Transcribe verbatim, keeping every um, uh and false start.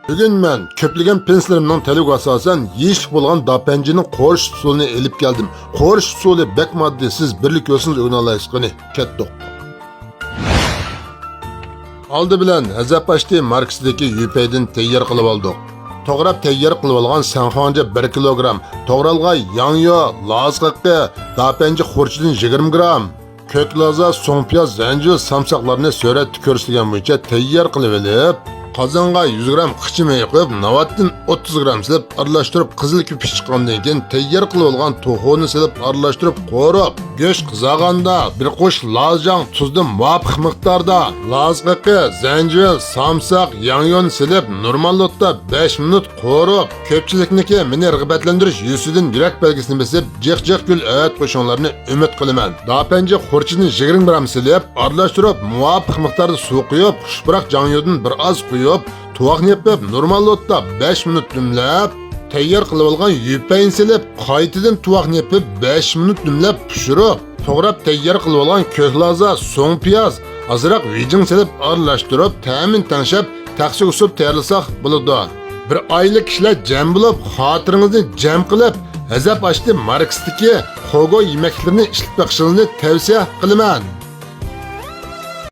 بۈگۈن مەن كۆپلىگەن پىنسلىرىمنىڭ تەلىپىگە ئاساسەن يېيىشلىك بولغان داپەنجىنىڭ قورۇش ئۇسۇلىنى ئېلىپ كەلدىم. قورۇش ئۇسۇلى بەك ئاددىي، سىز بىرلا كۆرسىڭىز ئۆگىنەلەيسىز. قېنى، كەتتۇق. ئالدى بىلەن ھەزەپ ئاشتى ماركىسىدىكى يۈپەيدىن تەييار قىلىۋالدۇق. توغراپ تەييار قىلىۋالغان سەنخۇاڭجى بىر كىلوگرام، توغرالغان ياڭيۇ، لازا قېقى، داپەنجى خۇرچىدىن يىگىرمە گرام، كۆك لازا، سۇڭپىياز، زەنجىۋىل، سامساقلارنى سۈرەتتە كۆرسىتىلگەن بويىچە تەييار قىلىۋېلىپ، قازانغا يۈز گرام قىچىمېيى قويۇپ، ناۋاتتىن ئوتتۇز گرام سېلىپ ئارىلاشتۇرۇپ، قىزىل كۆپۈك چىققاندىن كېيىن تەييار قىلىۋالغان توخۇنى سېلىپ ئارىلاشتۇرۇپ قورۇپ، گۆش قىزارغاندا بىر قوش لازا جاڭ تۇزنى مۇۋاپىق مىقداردا، لازا قېقى، زەنجىۋىل، سامساق، ياڭيۇنى سېلىپ نورمال ئوتتا بەش مىنۇت قورۇپ، كۆپچىلىكنىڭكى مېنى رىغبەتلەندۈرۈش يۈزىسىدىن يۈرەك بەلگىسىنى بېسىپ، جىق جىق گۈل ئەۋەت قوشۇڭلارنى ئۈمىد قىلىمەن. داپەنجى خۇرچىدىن يىگىرمە گرام سېلىپ، ئارىلاشتۇرۇپ، مۇۋاپىق مىقداردا سۇ قۇيۇپ، خۇش پۇراق جاڭيۇدىن بىر ئاز قۇيۇپ، تۇۋاقنى يېپىپ، نورمال ئوتتا بەش مىنۇت دۈملەپ، تەييار قىلىۋالغان يۈپەينى سېلىپ، قايتىدىن تۇۋاقنى يېپىپ، بەش مىنۇت دۈملەپ پىشۇرۇپ، توغراپ تەييار قىلىۋالغان كۆك لازا، سۇڭپىياز، ئازراق ۋىجىڭ سېلىپ ئارىلاشتۇرۇپ، تەمىنى تەڭشەپ، تەخسىگە سۇپ تەييارلىساق بولىدۇ. بىر ئائىلە كىشىلەر جەم بولۇپ، خاتىرىڭىزنى جەم قىلىپ، ھەزەپ ئاشتى ماركىسىدىكى خوگو يېمەكلىكلىرىنى ئىشلىتىپ بېقىشىڭىزنى تەۋسىيە قىلىمەن.